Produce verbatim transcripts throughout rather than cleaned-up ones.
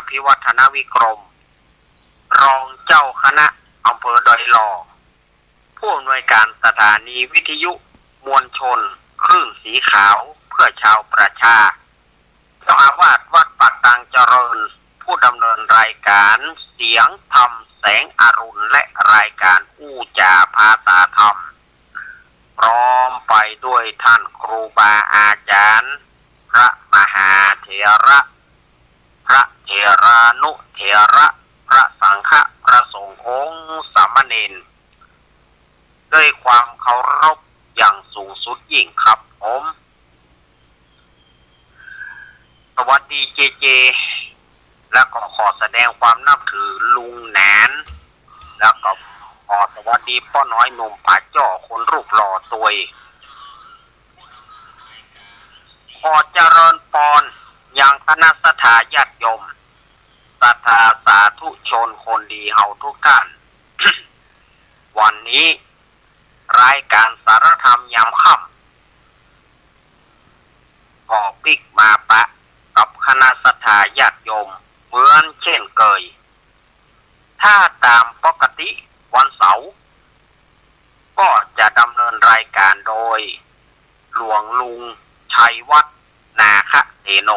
ภิวัฒนวิกรม รองเจ้าคณะอำเภอดอยหล่อ ผู้อำนวยการสถานีวิทยุมวลชนคลื่นสีขาวเพื่อชาวประชา เจ้าอาวาสวัดปากตางเจริญ ผู้ดำเนินรายการเสียงธรรมแสงอรุณ และรายการอู้จ๋าภาษาธรรม พร้อมไปด้วยท่านครูบาอาจารย์ พระมหาเถระ พระเถรานุเถระ พระสังฆะ พระสงฆ์องค์สามเณร ด้วยความเคารพอย่างสูงสุดยิ่งครับผม สวัสดีเจเจ แล้วก็ขอแสดงความนับถือลุงหนาน แล้วก็ขอสวัสดีป้อน้อยหนุ่มผาจ้อคนรูปหล่อตวย ขอเจริญปอนยังคณะศรัทธาญาติโยม ศรัทธาสาธุชนคนดีเฮาทุกท่าน วันนี้รายการสารธรรมยามค่ำ ก็ปิ๊กมาปะกับคณะศรัทธาญาติโยมเหมือนเช่นเคย ถ้าต๋ามปกติวันเสาร์ ก็จะดำเนินรายการโดยหลวงลุงชัยวัฒน์ นาคเสโน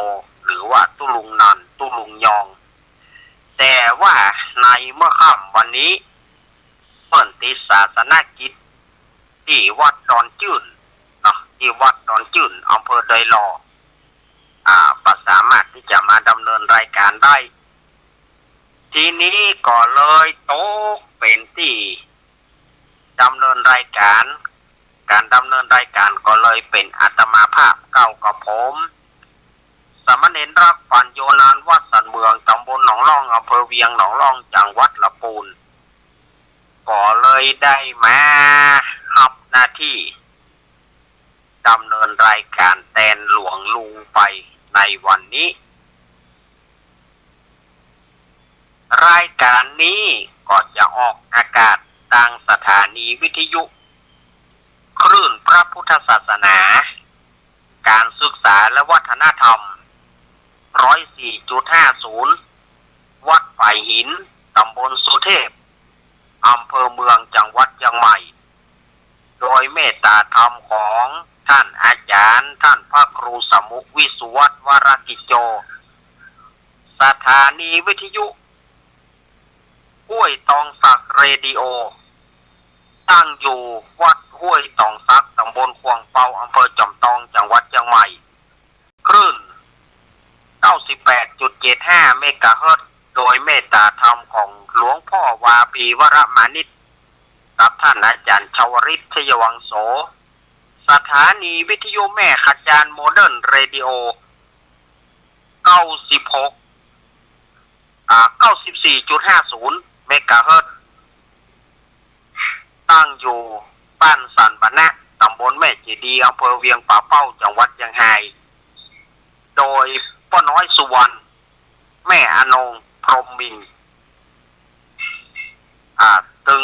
หรือว่าตุ๊ลุงนันท์ ตุ๊ลุงยอง แต่ว่าในเมื่อค่ำวันนี้ เปิ้นติดศาสนกิจตี้วัดดอนจื้นเนาะ ตี้วัดดอนจื้น อำเภอดอยหล่อ อ่า บ่สามารถตี้จะมาดำเนินรายการได้ ทีนี้ก็เลยตกเป๋นตี้ดำเนินรายการ ก๋านดำเนินรายการก็เลยเป๋นอาตมาภาพเก่ากับผม สามเณรรักปัญโญ นานวัดสันเมือง ตำบลหนองล่อง อำเภอเวียงหนองล่อง จังหวัดละปูน ก็เลยได้มาฮับหน้าตี้ดำเนินรายการแตนหลวงลุงไปในวันนี้ รายการนี้ก็จะออกอากาศตางสถานีวิทยุคลื่นพระพุทธศาสนา ก๋านศึกษาและวัฒนธรรม ร้อยสี่จุดห้าศูนย์ วัดฝายหิน ตำบลสุเทพ อำเภอเมือง จังหวัดเจียงใหม่ โดยเมตตาธรรมของต้านอาจารย์ ต้านพระครูสมุห์ วิสุวัฒน์ วรกิจโจ สถานีวิทยุห้วยตองสักเรดิโอ ตั้งอยู่วัดห้วยตองสัก ตำบลขวางเปา อำเภอจอมตอง จังหวัดเจียงใหม่ คลื่น เก้าสิบแปดจุดเจ็ดห้า เมกะเฮิรตซ์ โดยเมตตาธรรมของหลวงพ่อวาปี วรมานิช กับต้านอาจารย์ชวริต ชยวังโส สถานีวิทยุแม่ขจาร โมเดิร์นเรดิโอ เก้าสิบหก อ่า เก้าสิบสี่จุดห้าศูนย์ เมกะเฮิรตซ์ ตั้งอยู่บ้านสันบะนะ ตำบลแม่เจดีย์ อำเภอเวียงป่าเป้า จังหวัดเจียงฮาย โดยป้อน้อยสุวรรณ แม่อนง พรหมมินทร์ อ่า ตึง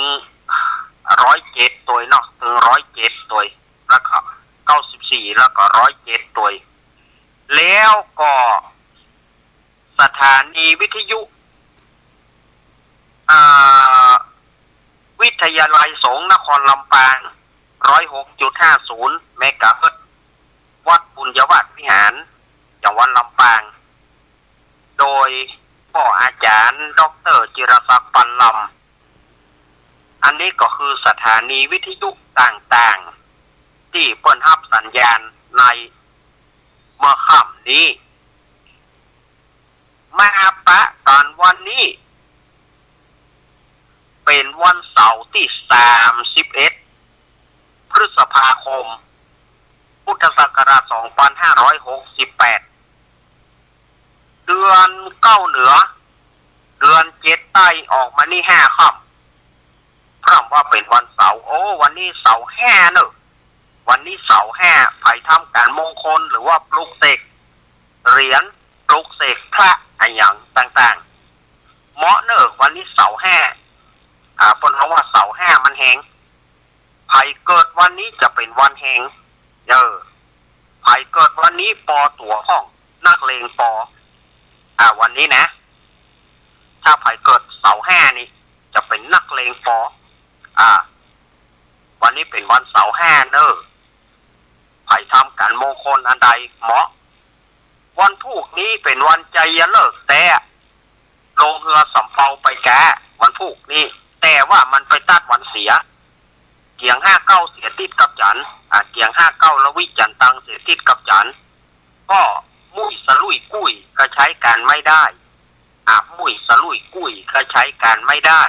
ร้อยเจ็ดตวยเนาะ ตึงร้อยเจ็ดตวย แล้วก็เก้าสิบสี่ แล้วก็ร้อยเจ็ดตวย แล้วก็สถานีวิทยุ อ่า วิทยาลัยสงฆ์นครลำปาง ร้อยหกจุดห้าศูนย์ เมกะเฮิรตซ์ วัดบุญยวาสวิหาร จังหวัดลำปาง โดยป้ออาจารย์ ด็อกเตอร์ จิรศักดิ์ ปันลำ อันนี้ก็คือสถานีวิทยุต่างๆ ตี้เปิ้นฮับสัญญาณในเมื่อค่ำนี้ มาปะกั๋นวันนี้ เป๋นวันเสาร์ตี้ สามสิบเอ็ด พฤษภาคม พุทธศักราช สองพันห้าร้อยหกสิบแปด เดือนเก๊าเหนือ เดือนเจ็ดใต้ออกมานี่ห้าค่ำ พร่ำว่าเป๋นวันเสาร์ โอ้ วันนี้เสาร์แฮ่เนอะ วันนี้เสาร์แฮ่ ใผทำก๋านมงคลหรือว่าปลุกเสกเหรียญ ปลุกเสกพระอะหยังต่างๆ เหมาะเนอะ วันนี้เสาร์แฮ่ อ่า เปิ้นฮ้องว่าเสาร์แฮ่มันแฮง ใผเกิดวันนี้จะเป๋นวันแฮง เออ ใผเกิดวันนี้ ปอตั๋วพ่อง นักเลงปอ อ่า วันนี้นะ ถ้าใผเกิดเสาร์ห้านี่ จะเป๋นนักเลงปอ อ่า วันนี้เป๋นวันเสาร์ห้าเน่อ ใผทำก๋านมงคลอันใดเหมาะ วันพูกนี้เป๋นวันไจยฤกษ์แต๊ ลงเฮือสำเภาไปกา วันพูกนี้ แต่ว่ามันไปตัดวันเสีย เกียงห้าเก้าเสียติดกับจันทร์ อ่า เกียงห้าเก้าละวิจันตังเสียติดกับจันทร์ ก็มุ้ยสะลุยกุ้ยก็ใจ๊ก๋านไม่ได้ อ่ะ มุ้ยสะลุยกุ้ยก็ใจ๊ก๋านไม่ได้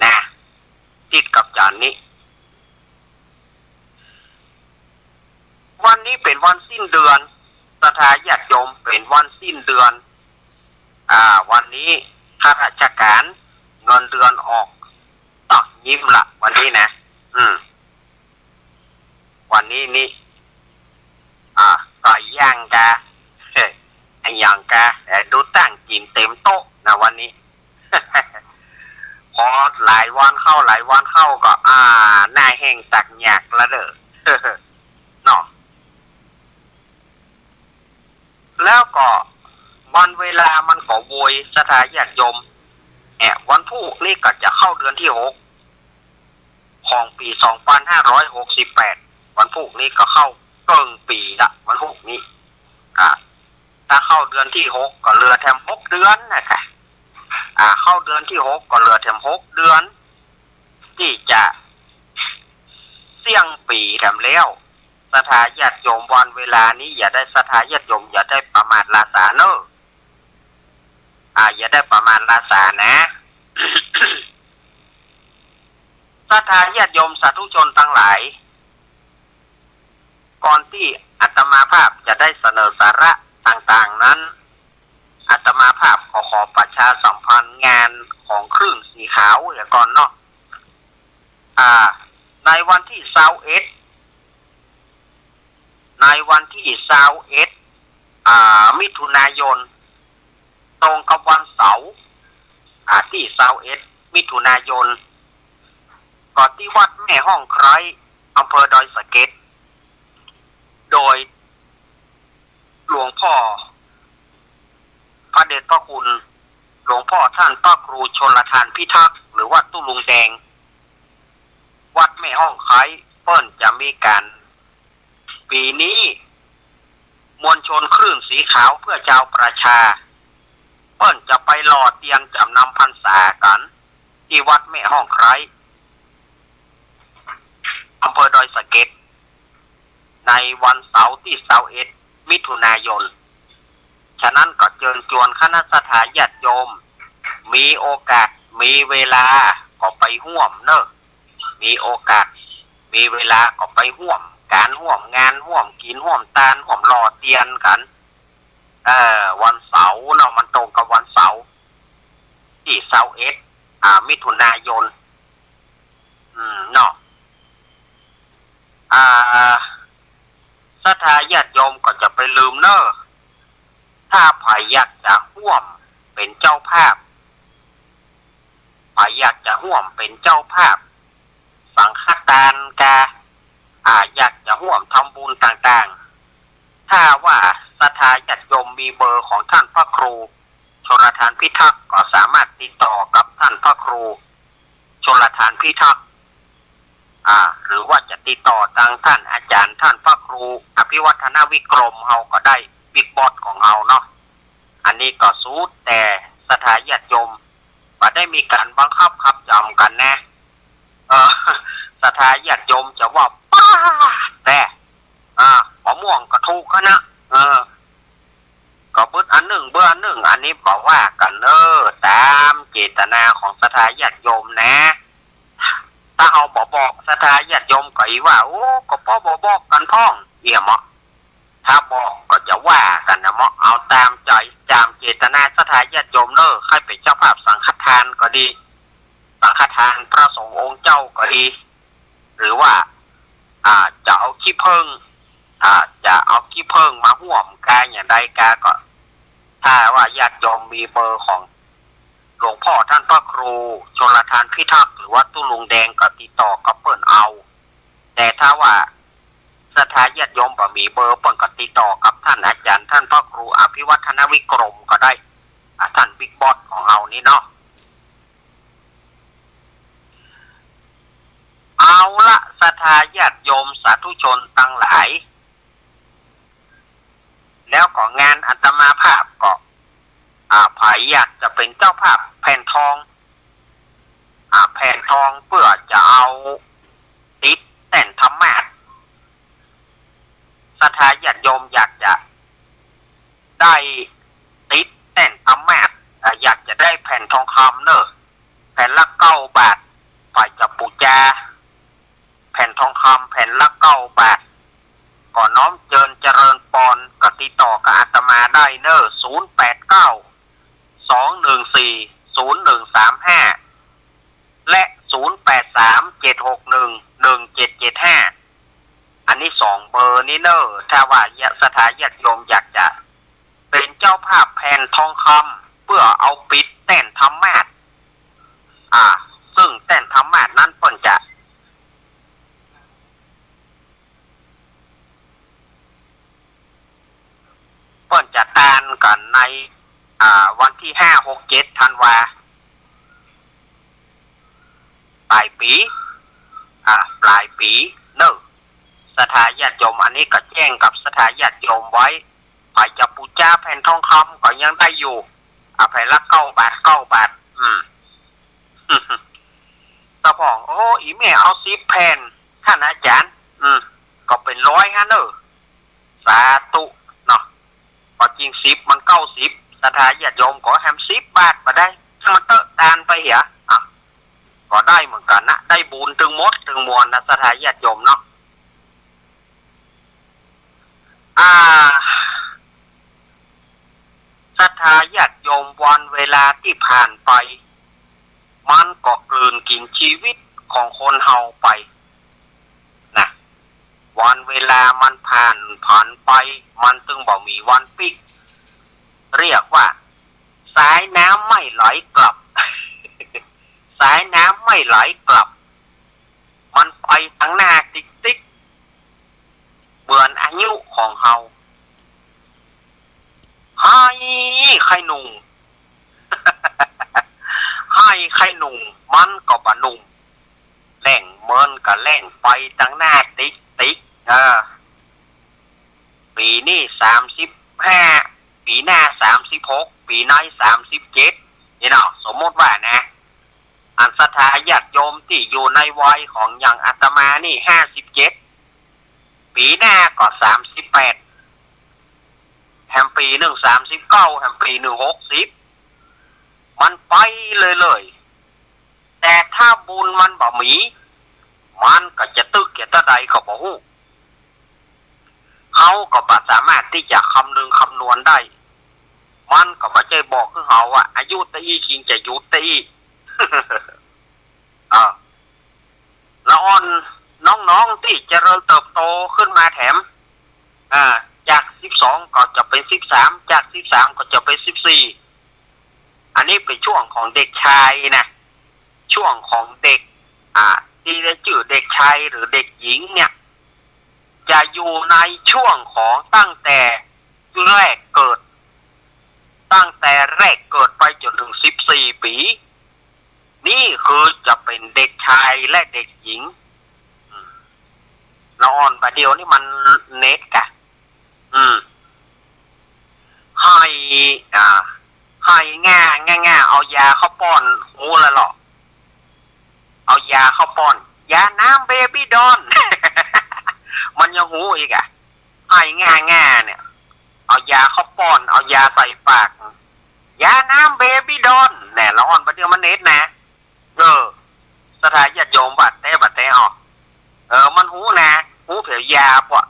นะ ติดกับจันทร์นี้ วันนี้เป๋นวันสิ้นเดือน ศรัทธาญาติโยม เป๋นวันสิ้นเดือน อ่า วันนี้ข้าราชก๋านเงินเดือนออก ต้องยิ้มละวันนี้นะ อืม วันนี้นี่ อ่า ก๋อยย่างกา เฮ้ย อะหยังกา เอ่อ ดูตั้งกิ๋นเต็มโต๊ะนะวันนี้ พอหลายวันเข้า หลายวันเข้าก็ อ่า หน้าแห้งตากหยากละเน่อ เนาะ แล้วก็วันเวลามันก็โวย ศรัทธาญาติโยม แอะ วันพูกนี้ก็จะเข้าเดือนตี้หก ของปี๋สองปันห้าร้อยหกสิบแปด วันพูกนี้ก็เข้าเกิ่งปี๋ละ วันพูกนี้ อ่า ถ้าเข้าเดือนตี้หกก็เหลือแถมหกเดือนนะกะ อ่า เข้าเดือนตี้หกก็เหลือแถมหกเดือน ตี้จะเสี้ยงปี๋แถมแล้ว ศรัทธาญาติโยม วันเวลานี้อย่าได้ ศรัทธาญาติโยมอย่าได้ประมาทละสาเน่อ อ่า อย่าได้ประมาทละสานะ ศรัทธาญาติโยมสาธุชนตังหลาย ก่อนตี้อาตมาภาพจะได้เสนอสาระต่างๆ นั้น อาตมาภาพขอ ขอประชาสัมพันธ์งานของคลื่นสีขาวเหียก่อนเนาะ อ่า ในวันตี้ซาวเอ็ด ในวันตี้ซาวเอ็ด อ่า มิถุนายน ตรงกับวันเสาร์ อ่า ตี้ซาวเอ็ด มิถุนายน ก็ตี้วัดแม่ฮ่องไคร้ อำเภอดอยสะเก็ด โดยหลวงพ่อพระเดชพระคุณ หลวงพ่อท่านพระครูชลทานพิทักษ์ หรือว่าตุ๊ลุงแดง วัดแม่ฮ่องไคร้ เปิ้นจะมีก๋าน ปี๋นี้ มวลชนคลื่นสีขาวเพื่อชาวประชา เปิ้นจะไปหล่อเตียนจ๋ำนำพรรษากั๋น ตี้วัดแม่ฮ่องไคร้ อำเภอดอยสะเก็ด ในวันเสาร์ตี้ซาวเอ็ด มิถุนายน ฉะนั้นก็เจิญจวนคณะศรัทธาญาติโยม มีโอกาส มีเวลา ก็ไปฮ่วมเน่อ มีโอกาส มีเวลาก็ไปฮ่วมก๋านฮ่วมงาน ฮ่วมกิ๋นฮ่วมตาน ฮ่วมหล่อเตียนกั๋น เอ่อ วันเสาร์เนาะ มันตรงกับวันเสาร์ตี้ซาวเอ็ด อ่า มิถุนายน อืม เนาะ อ่า ศรัทธาญาติโยมก็จะไปลืมเน่อ ถ้าใผอยากจะฮ่วมเป๋นเจ้าภาพ ใผอยากจะฮ่วมเป๋นเจ้าภาพ สังฆทานกา อ่า อยากจะฮ่วมทำบุญต่างๆ ถ้าว่าศรัทธาญาติโยมมีเบอร์ของท่านพระครูชลทานพิทักษ์ ก็สามารถติดต่อกับท่านพระครูชลทานพิทักษ์ อ่า หรือว่าจะติดต่อตางท่านอาจ๋ารย์ท่านพระครูอภิวัฒนวิกรมเฮาก็ได้ บิ๊กบอสของเฮาเนาะ อันนี้ก็สุดแต่ศรัทธาญาติโยม บ่ได้มีก๋านบังคับขับจ๋ำกั๋นนะ เออ ศรัทธาญาติโยมจะว่าป๊าดแต่ อ่า มะม่วงก็ถูกหั้นนะ เออ ก็บึดอันนึ่ง เบ้ออันนึ่ง อันนี้บ่ว่ากั๋นเน่อ ต๋ามเจตนาของศรัทธาญาติโยมนะ ถ้าเฮาบ่บอกศรัทธาญาติโยมก็อี้ว่า โอ้ ก็ป้อบ่บอกกั๋นพ่อง เหียเมาะ ถ้าบอกก็จะว่ากั๋นนะเมาะ เอาต๋ามใจ๋ ต๋ามเจตนาศรัทธาญาติโยมเน่อ ใค่เป๋นเจ้าภาพสังฆทานก็ดี สังฆทานพระสงฆ์องค์เจ้าก็ดี หรือว่า อ่า จะเอาขี้เผิ้ง อ่า จะเอาขี้เผิ้งมาฮ่วมกาอย่างใดกาก็ ถ้าว่าญาติโยมมีเบอร์ของหลวงพ่อท่านพระครูชลทานพิทักษ์ หรือว่าตุ๊ลุงแดงก็ติดต่อกับเปิ้นเอา แต่ถ้าว่าศรัทธาญาติโยมบ่มีเบอร์ เปิ้นก็ติดต่อกับท่านอาจ๋ารย์ท่านพระครูอภิวัฒนวิกรมก็ได้ อ่ะ ต้านบิ๊กบอสของเฮานี่เนาะ เอาละ ศรัทธาญาติโยมสาธุชนตังหลาย แล้วก็งานอาตมาภาพก็ อ่า ใผอยากจะเป๋นเจ้าภาพแผ่นทอง อ่า แผ่นทองเปื้อจะเอาติดแต้นธรรมาสน์ ศรัทธาญาติโยมอยากจะได้ติดแต้นธรรมาสน์ อ่า อยากจะได้แผ่นทองคำเน่อ แผ่นละเก้าบาท ใผจะปู๋จาแผ่นทองคำแผ่นละเก้าบาท ก็น้อมเจิญเจริญปอน ก็ติดต่อกับอาตมาได้เน่อ ศูนย์แปดเก้า สองหนึ่งสี่ ศูนย์หนึ่งสามห้า และ ศูนย์แปดสาม เจ็ดหกหนึ่ง หนึ่งเจ็ดเจ็ดห้า อันนี้สองเบอร์นี้เน่อ ถ้าว่าศรัทธาญาติโยมอยากจะเป๋นเจ้าภาพแผ่นทองคำเปื้อเอาปิดแต้นธรรมาสน์ อ่า ซึ่งแต้นธรรมาสน์นั้นเปิ้นจะ เปิ้นจะตานกั๋นใน อ่า วันตี้ห้า หก เจ็ด ธันวา ป๋ายปี๋ อ่า ป๋ายปี๋เน่อ ศรัทธาญาติโยม อันนี้ก็แจ้งกับศรัทธาญาติโยมไว้ ใผจะปู๋จาแผ่นทองคำก็ยังได้อยู่ อ่า แผ่นละเก้าบาท เก้าบาท อืม ตาพ่อง โอ้ อี่แม่เอาสิบแผ่น ต้านอาจ๋ารย์ อืม ก็เป๋นร้อยหั้นเน่อ สาธุเนาะ ก็จริงสิบมันเก้าสิบ ศรัทธาญาติโยมก็แหมสิบบาทบ่ได้ มันเต๊อะตานไปเหีย อ่ะ ก็ได้เหมือนกั๋นนะ ได้บุญตึงหมดตึงมวลนะ ศรัทธาญาติโยมเนาะ อ่า ศรัทธาญาติโยม วันเวลาตี้ผ่านไป มันก็กลืนกิ๋นจีวิตของคนเฮาไปนะ วันเวลามันผ่านผันไป มันตึงบ่มีวันปิ๊ก เรียกว่า สายน้ำไม่ไหลกลับ สายน้ำไม่ไหลกลับ มันไปตังหน้าติ๊กๆ เหมือนอายุของเฮา ไฮ่ไค่หนุ่ม ไฮ่ไค่หนุ่ม มันก็บ่หนุ่ม แล่งเมินก็แล่งไปตังหน้าติ๊กๆ เออ ปี๋นี้สามสิบห้า ปี๋หน้าสามสิบหก ปี๋ในสามสิบเจ็ด นี่เนาะ สมมุติว่านะ อันศรัทธาญาติโยมตี้อยู่ในวัยของอย่างอาตมานี่ห้าสิบเจ็ด ปี๋หน้าก็สามสิบแปด แหมปี๋นึ่งสามสิบเก้า แหมปี๋นึ่งหกสิบ มันไปเรื่อยๆ แต่ถ้าบุญมันบ่มี มันก็จะตึกเกียรติใดก็บ่ฮู้ เฮาก็บ่สามารถตี้จะคำนึงคำนวณได้ มันก็บ่ใจ้บอกคือเฮาอะ อายุเต้าอี้จึงจะหยุดเต้าอี้ เออ ละอ่อนน้องๆ ตี้เจริญเติบโตขึ้นมาแถม อ่า จากสิบสองก็จะเป๋นสิบสาม จากสิบสามก็จะเป๋นสิบสี่ อันนี้เป๋นช่วงของเด็กชายนะ ช่วงของเด็ก อ่า ตี้ได้จื้อเด็กชายหรือเด็กหญิงเนี่ย จะอยู่ในช่วงของตั้งแต่แรกเกิด ตั้งแต่แรกเกิดไปจ๋นเถิงสิบสี่ปี๋ นี่คือจะเป๋นเด็กชายและเด็กหญิง อืม ละอ่อนบ่าเดี่ยวนี้มันเน็ตกะ อืม ไฮ่ อ่า ไฮ่ง่า ง่า ง่า เอายาเข้าป้อน ฮู้แล้วเลาะ เอายาเข้าป้อน ยาน้ำเบบี้ดอน มันยังฮู้อีกอะ ไฮ่ง่า ง่าเนี่ย เอายาเข้าป้อน เอายาใส่ปาก ยาน้ำเบบี้ดอน แน่ ละอ่อนบ่าเดี่ยวมันเน็ตนะ เออ ศรัทธาญาติโยม บ่าแต๊ บ่าแต๊ อ้อ เออ มันฮู้นะ ฮู้เผียวยาปะ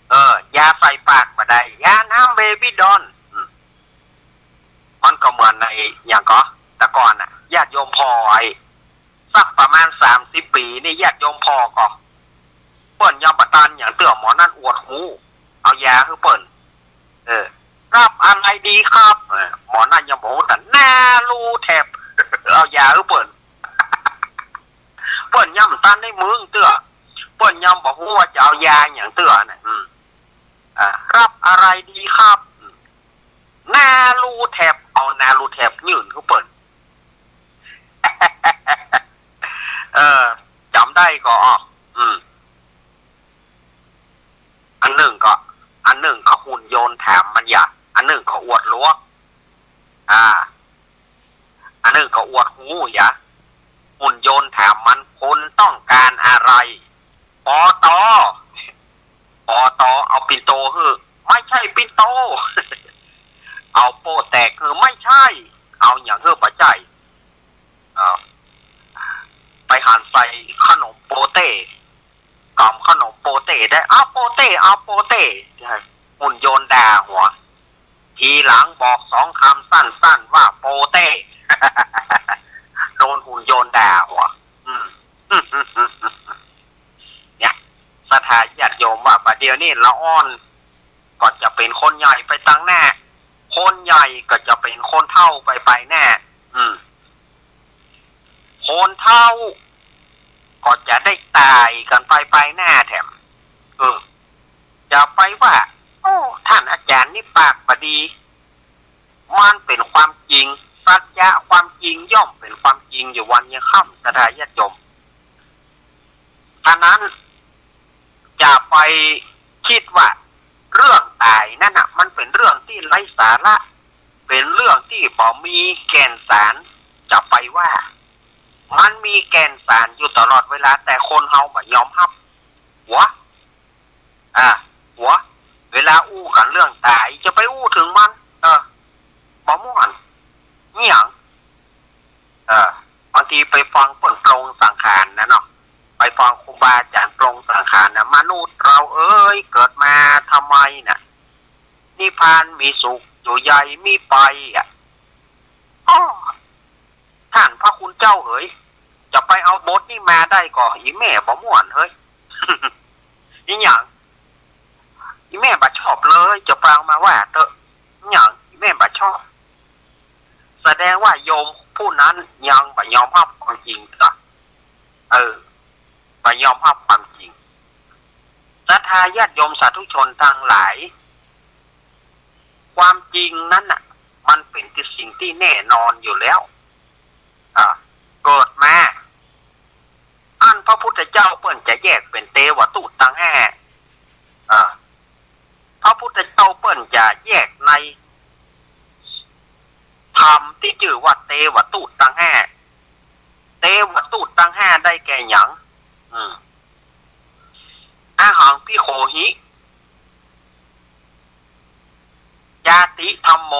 เออ ยาใส่ปากบ่าได้ ยาน้ำเบบี้ดอน อืม มันก็เหมือนในอย่างก็ แต่ก่อนน่ะ ญาติโยมผ่อไอ้ สักประมาณสามสิบปี๋นี่ ญาติโยมผ่อก็ เปิ้นยอมบ่ตันหยังเตื้อ หมอนั่นอวดหู เอายาหื้อเปิ้น เออ รับอะไรดีครับ เออ หมอนั่นยังบ่ฮู้ แต่หน้าลู่แถบ เอายาหื้อเปิ้น เปิ้นยังบ่ตันได้มึงเตื้อ เปิ้นยังบ่ฮู้ว่าจะเอายาหยังเตื้อน่ะ อืม อ่า รับอะไรดีครับ อืม หน้าลู่แถบ เอาหน้า ลูแถบยื่นหื้อเปิ้น เออ จ๋ำได้ก่อ อืม อันนึ่งก่อ อันนึ่งก่อหุ่นยนต์ถามมันอย่า อันนึ่งก่ออวดหลัว อ่า อันนึ่งก่ออวดฮู้อย่า หุ่นยนต์ถามมัน คุณต้องการอะไร ปอตอ ปอตอ เอาปิ่นโตหื้อ ไม่ใช่ปิ่นโต เอาโป้แตกหื้อ ไม่ใช่ เอาหยังหื้อ บ่ใจ้ เอ่อ ไปหันใส่ขนมโปเต้ ก๋ำขนมโปเต้ได้ เอาโปเต้ เอาโปเต้ หุ่นยนต์ด่าหัว ทีหลังบอกสองกำสั้นๆ ว่าโปเต้ โดนหุ่นยนต์ด่าหัว อืม เนี่ย ศรัทธาญาติโยมว่า บ่าเดี่ยวนี้ละอ่อน ก็จะเป๋นคนใหญ่ไปตังหน้า คนใหญ่ก็จะเป๋นคนเฒ่าไปไปหน้า อืม คนเฒ่าก็จะได้ต๋ายกั๋นไปไปหน้าแถม เออ จะไปว่า โอ้ ต้านอาจ๋ารย์นี่ปากบ่ดี มันเป๋นความจริง สัจจะความจริงย่อมเป๋นความจริงอยู่วันยังค่ำ ศรัทธาญาติโยม ฉะนั้น จะไปกึ๊ดว่าเรื่องต๋ายนั้นน่ะ มันเป๋นเรื่องตี้ไร้สาระ เป๋นเรื่องตี้บ่มีแก่นสาร จะไปว่า มันมีแก่นสารอยู่ตลอดเวลา แต่คนเฮาบ่ยอมฮับ หัว อ่า หัว เวลาอู้กั๋นเรื่องต๋าย จะไปอู้เถิงมัน เออ บ่ม่วน อิหยัง เออ บางทีไปฟังเปิ้นปลงสังขารนะเนาะ ไปฟังครูบาอาจ๋ารย์ปลงสังขารนะ มนุษย์เราเอ๋ย เกิดมาทำไมน่ะ นิพพานมีสุขอยู่ใหญ่มิไปอ่ะ อ้อ ต้านพระคุณเจ้าเหย จะไปเอาบทนี้มาได้ก่อ อี่แม่บ่ม่วนเฮ้ย อิหยัง อี่แม่บ่ชอบเลย จะไปเอามาว่าเต๊อะ อิหยัง อี่แม่บ่ชอบ แสดงว่าโยมผู้นั้นยังบ่ยอมฮับความจริงเต๊อะ เออ บ่ยอมฮับความจริง ศรัทธาญาติโยมสาธุชนตังหลาย ความจริงนั้นน่ะ มันเป๋นตี้สิ่งตี้แน่นอนอยู่แล้ว อ่า เกิดมา อันพระพุทธเจ้าเปิ้นจะแยกเป๋นเตวทูตตังห้า อ่า พระพุทธเจ้าเปิ้นจะแยกในธรรมตี้จื้อว่าเตวทูตตังห้า เตวทูตตังห้าได้แก่หยัง อืม อะหังภิกโขหิ จาติธัมโม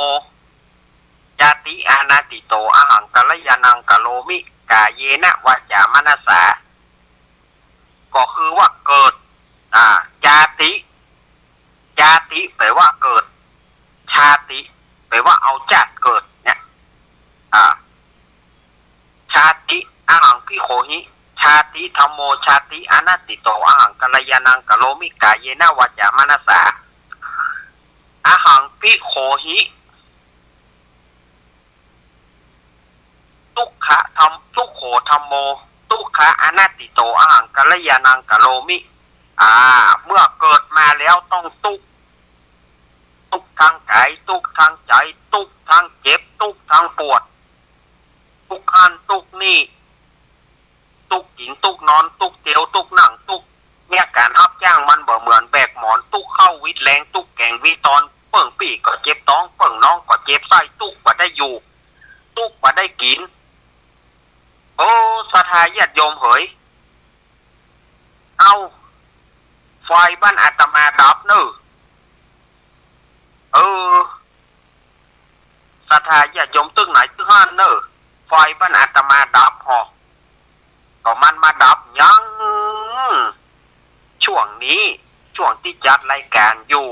จาติอานาติโต อะหังกัลยาณังกะโรมิ กาเยนะ วาจ๋า มะนะสา ก็คือว่าเกิด อ่า จาติ จาติแป๋ว่าเกิด ชาติแป๋ว่าเอาจาติเกิดเนี่ย อ่า ชาติ อะหังภิกโขหิ ชาติธัมโม ชาติอานาติโต อะหังกัลยาณังกะโรมิ กาเยนะ วาจ๋า มะนะสา อะหังภิกโขหิ ทุกขะธัม ทุกโขธัมโม ทุกขะอานาติโต อะหังกัลยาณังกะโรมิ อ่า เมื่อเกิดมาแล้วต้องตุ๊กข์ ตุ๊กข์ตางก๋าย ตุ๊กข์ตางใจ๋ ตุ๊กข์ตางเจ็บ ตุ๊กข์ตางปวด ตุ๊กข์อั้นตุ๊กข์นี้ ตุ๊กข์กิ๋น ตุ๊กข์นอน ตุ๊กข์เตียว ตุ๊กข์นั่ง ตุ๊กข์เยียะก๋านฮับจ้าง มันบ่เหมือนแบกหมอน ตุ๊กข์เข้าวิดแฮง ตุ๊กข์แก๋งวิดตอน เปิ้งปี้ก็เจ็บต๊อง เปิ้งน้องก็เจ็บไส้ ตุ๊กข์บ่ได้อยู่ ตุ๊กข์บ่ได้กิ๋น โอ้ ศรัทธาญาติโยมเหย เอ้า ไฟบ้านอาตมาดับเน่อ เออ ศรัทธาญาติโยมตึกไหนตึกหั้นเน่อ ไฟบ้านอาตมาดับหอ ก็มันมาดับยัง ช่วงนี้ ช่วงตี้จัดรายก๋านอยู่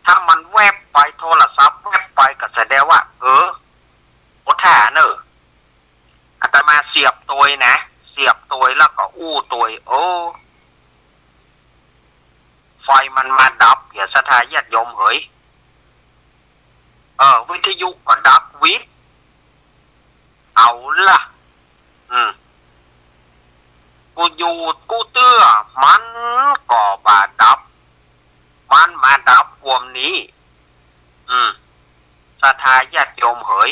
ถ้ามันแวบไป โทรศัพท์แวบไป ก็แสดงว่า เออ โอท่าเน่อ อาตมาเสียบตวยนะ เสียบตวยแล้วก็อู้ตวย โอ้ ไฟมันมาดับ เหีย ศรัทธาญาติโยมเหย เออ วิทยุก็ดับวิทย์ เอาละ อืม กูอยู่กูเตื้อ มันก็บ่ดับ มันมาดับกวมนี้ อืม ศรัทธาญาติโยมเหย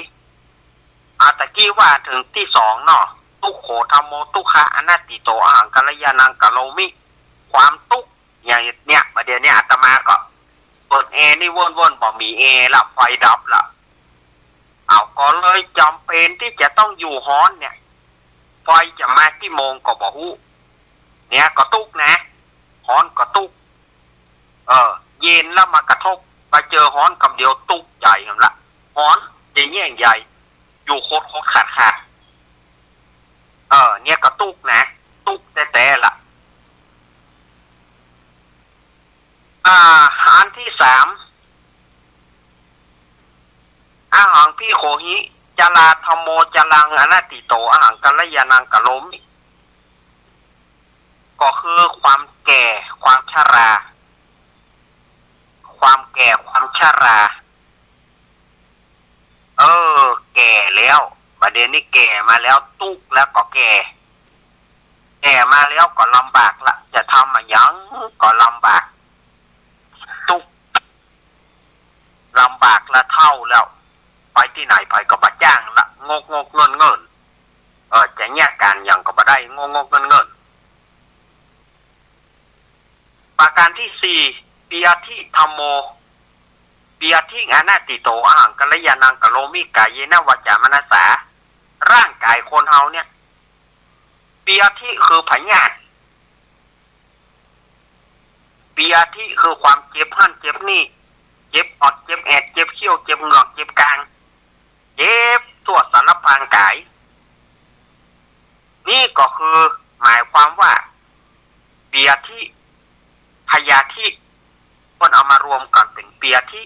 อาตะกี้ว่าเถิงตี้สองเนาะ ทุกโขธัมโม ทุกขะอนัตถิโต อะหัง กัลยาณัง กะโรมิ ความตุ๊กข์อย่างเนี้ย บ่าเดี่ยวนี้อาตมาก็เปิดแอร์นี่ว่นๆ บ่มีแอร์ละ ไฟดับละ เอา ก็เลยจ๋ำเป๋นตี้จะต้องอยู่ฮ้อนเนี่ย ไฟจะมากี่โมงก็บ่ฮู้ เนี่ยก็ตุ๊กข์นะ ฮ้อนก็ตุ๊กข์ เออ เย็นแล้วมากระทบ ไปเจอฮ้อนกำเดียวตุ๊กข์ใจ๋หั้นละ ฮ้อนจะแย่งใย อยู่ขดๆ ขาดๆ เออ เนี่ยก็ตุ๊กข์นะ ตุ๊กข์แต๊ๆ ละ อ่า อันตี้สาม อะหัง ภิกโขหิ จราธัมโม จรัง อนัตถิโต อะหัง กัลยาณัง กะโรมิ ก็คือความแก่ ความชรา ความแก่ ความชรา เออ แก่แล้ว บ่าเดี่ยวนี้แก่มาแล้ว ตุ๊กข์แล้วก็แก่ แก่มาแล้วก็ลำบากละ จะทำอะหยังก็ลำบาก ตุ๊กข์ ลำบากละ เฒ่าแล้ว ไปตี้ไหนใผก็บ่าจ้างละ งกๆ เงินๆ เออ จะเยียะก๋านหยังก็บ่ได้ งกๆ เงินๆ ประการตี้สี่ ปิยาธิธัมโม ปิยาธิ อนัตถิโต อะหัง กัลยาณัง กะโรมิ กาเยนะ วาจา มนัสสา ร่างก๋ายคนเฮาเนี่ย ปิยาธิคือพยาธิ ปิยาธิคือความเจ็บหั้นเจ็บนี่ เจ็บออด เจ็บแอด เจ็บเขี้ยว เจ็บเหงือก เจ็บกราง เจ็บทั่วสารพรางก๋าย นี่ก็คือหมายความว่า ปิยาธิ พยาธิ เปิ้นเอามารวมกั๋นเป๋นปิยาธิ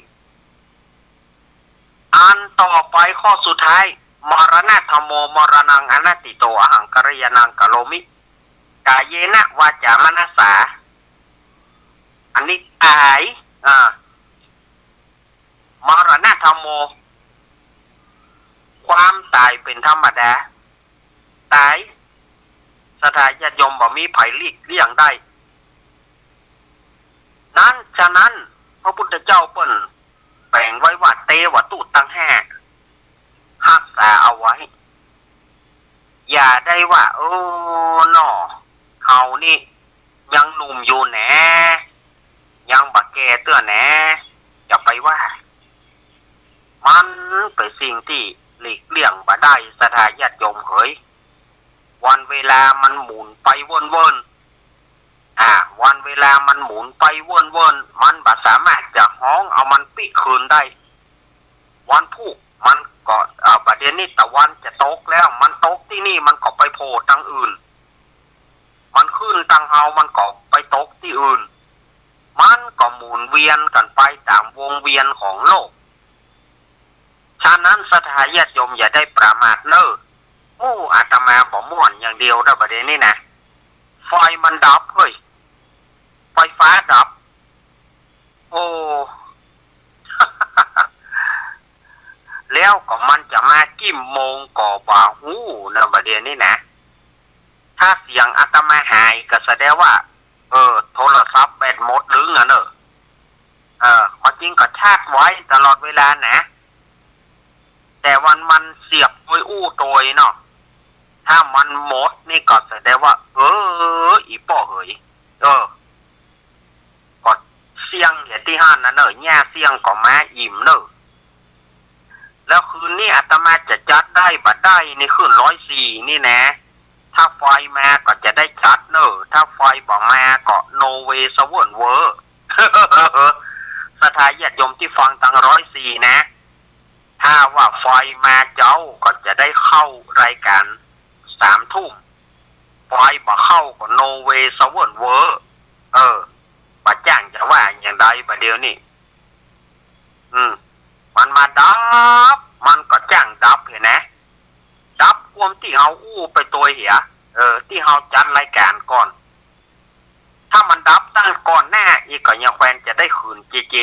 อันต่อไปข้อสุดท้าย มรณะธัมโม มรณัง อนัตถิโต อะหัง กัลยาณัง กะโรมิ กาเยนะ วาจา มนัสสา อันนี้ต๋าย อ่า มรณะธัมโม ความต๋ายเป๋นธรรมดา ต๋าย ศรัทธาญาติโยมบ่มีใผหลีกเลี่ยงได้ นั้น ฉะนั้น พระพุทธเจ้าเปิ้นแป๋งไว้ว่า เตวะตุตังห้า ฮักษาเอาไว้ อย่าได้ว่า เออ น้อ เฮานี่ยังหนุ่มอยู่แหน ยังบ่แก่เตื้อแหน อย่าไปว่า มันเป๋นสิ่งตี้หลีกเลี่ยงบ่ได้ ศรัทธาญาติโยมเหย วันเวลามันหมุนไปว่นๆ อ่า วันเวลามันหมุนไปว่นๆ มันบ่สามารถจะฮ้องเอามันปี้คืนได้ วันพูกมันก็ อ่า บ่าเดี่ยวนี้ตะวันจะตกแล้ว มันตกตี้นี่มันก็ไปโผล่ตังอื่น มันขึ้นตังเฮามันก็ไปตกตี้อื่น มันก็หมุนเวียนกั๋นไปต๋ามวงเวียนของโลก ฉะนั้นศรัทธาญาติโยมอย่าได้ประมาทเน่อ โอ้ อาตมาบ่ม่วนอย่างเดียวเน่อ บ่าเดี่ยวนี้นะ ไฟมันดับเฮ้ย ไฟฟ้าดับ โอ้ แล้วก็มันจะมากี่โมงก็บ่ฮู้เน่อ บ่าเดี่ยวนี้นะ ถ้าเสียงอาตมาหายก็แสดงว่า เออ โทรศัพท์แบตหมดหรือไงเน่อ เออ ความจริงก็ชาร์จไว้ตลอดเวลานะ แต่วันมันเสียบโตยอู้โตยเนาะ ถ้ามันหมดนี่ก็แสดงว่า เออ อี่ป้อเหย เออ ก็เสี้ยงเหียตี้หั้นนะเน่อ หญ้าเสี้ยงก็มาอิ่มเน่อ แล้วคืนนี้อาตมาจะจัดได้บ่ได้นี่ ขึ้นร้อยสี่นี่นะ ถ้าไฟมาก็จะได้จัดเน่อ ถ้าไฟบ่มาก็ no way seven เว้อ ศรัทธาญาติโยมตี้ฟังตังร้อยสี่นะ ถ้าว่าไฟมาเจ๊าก็จะได้เข้ารายก๋านสามทุ่ม ไฟบ่เข้าก็ no way seven เว้อ เออ บ่าจ้างจะว่าอย่างใดบ่าเดี่ยวนี้ อืม มันมาดับ มันก็จ้างดับเหียนะ ดับความตี้เฮาอู้ไปโตยเหีย เออ ตี้เฮาจัดรายก๋านก่อน ถ้ามันดับตั้งก่อนหน้าอีกก็ยังแควนจะได้ขืนเจเจ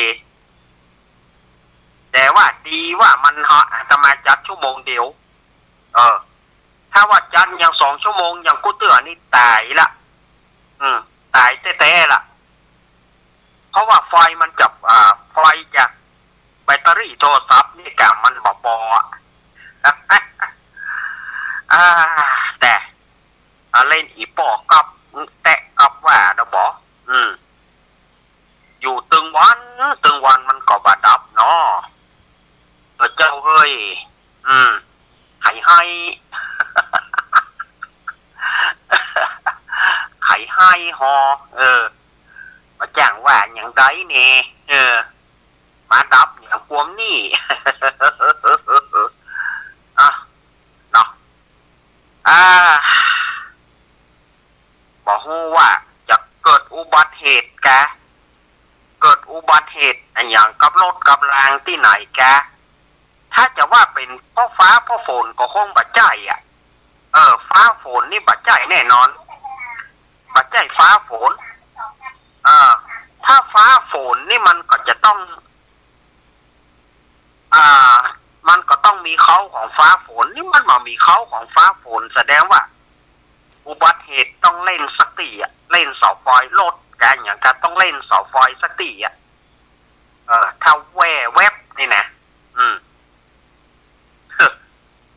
แต่ว่าดีว่ามัน อาตมาจัดชั่วโมงเดียว เออ ถ้าว่าจัดอย่างสองชั่วโมงอย่างกู้เตื้อนี่ต๋ายละ อืม ต๋ายแต๊ๆ ละ เพราะว่าไฟมันจะ อ่า ไฟจะ แบตเตอรี่โทรศัพท์นี่กะมันบ่ปออะ อ่า แต่ อ่ะ เล่นอี่ป้อกับแต๊กับว่าเนาะบ่ อืม อยู่ตึงวัน ตึงวันมันก็บ่ดับเนาะ เออ เจ้าเฮ้ย อืม ใผหื้อ ใผหื้อฮอ เออ บ่จ้างว่าหยังใดแน่ เออ มาดับหยังกวมนี่ อ่ะ เนาะ อ่า บ่ฮู้ว่าจะเกิดอุบัติเหตุกา เกิดอุบัติเหตุอะหยังกับรถกับรางตี้ไหนกา ถ้าจะว่าเป๋นเพราะฟ้าเพราะฝนก็คงบ่ใจ้อะ เออ ฟ้าฝนนี่บ่ใจ้แน่นอน บ่ใจ้ฟ้าฝน เออ ถ้าฟ้าฝนนี่มันก็จะต้อง อ่า มันก็ต้องมีเคราะห์ของฟ้าฝน นี่มันบ่มีเคราะห์ของฟ้าฝน แสดงว่าอุบัติเหตุต้องเล่นสักตี้อะ เล่นเสาไฟ รถกาหยังกาต้องเล่นเสาไฟสักตี้อะ เออ ถ้าแว่แวบนี่นะ อืม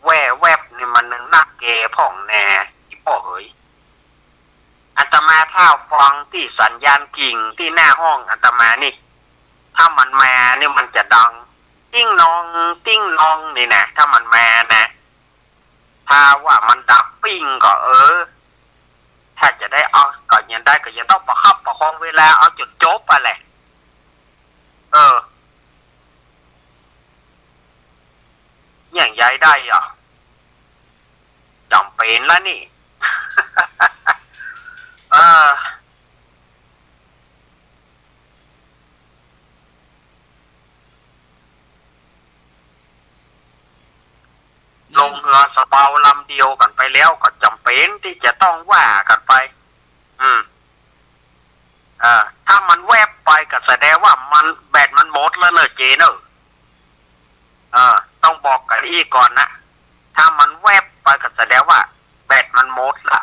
แว่แวบนี่มันนักแก่พ่องแน่ อี่ป้อเหย อาตมาถ้าฟังตี้สัญญาณกิ่งตี้หน้าห้องอาตมานี่ ถ้ามันมานี่มันจะดัง ติ๊งนอง ติ๊งนอง นี่นะ ถ้ามันมานะ ถ้าว่ามันดับปิ้งก็ เออ ถ้าจะได้เอา ก็ยังได้ ก็ยังต้องประคับประคองเวลาเอาจ๋นจบไปแหละ เออ อย่างใดได้อะ จ๋ำเป๋นละนี่ เออ ลงเฮือสะเปาลำเดียวกั๋นไปแล้วก็จ๋ำเป๋นตี้จะต้องว่ากั๋นไป อืม เออ ถ้ามันแวบไปก็แสดงว่ามัน แบตมันหมดแล้วเน่อเจเน่อ เออ ต้องบอกกั๋นอี้ก่อนนะ ถ้ามันแวบไปก็แสดงว่าแบตมันหมดละ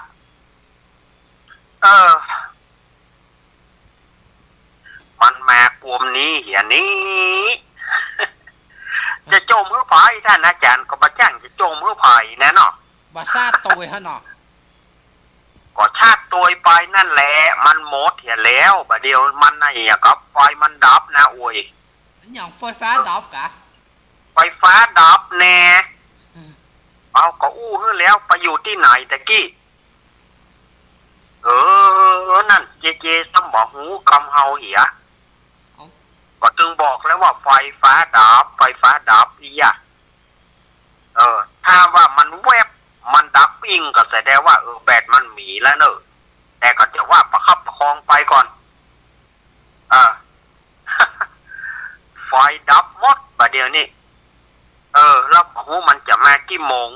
เออ มันมากวมนี้เหียนี่ จะโจ้มหื้อใผ ต้านอาจ๋ารย์ก็บ่จ้างจะโจ้มหื้อใผแน่เนาะ บ่ชาดตวยฮะเนาะ ก็ชาดตวยไปนั่นแหละ มันหมดเหียแล้ว บ่าเดี่ยวมันน่ะ อย่างกับไฟมันดับนะ โอ้ย อะหยังไฟฟ้าดับกา ไฟฟ้าดับแน่ อืม เอาก็อู้หื้อแล้ว ไปอยู่ตี้ไหนตะกี้ เออ นั่น เจเจซ้ำบ่ฮู้กำเฮาเหีย เอ้า ก็ตึงบอกแล้วว่าไฟฟ้าดับ ไฟฟ้าดับอี้อะ เออ ถ้าว่ามันแวบ มันดับปิ้งก็แสดงว่า เออ แบตมันหมีแล้วเน่อ แต่ก็จะว่าประคับประคองไปก่อน เออ ไฟดับหมดบ่าเดี่ยวนี้ เออ แล้วบ่ฮู้มันจะมากี่โมง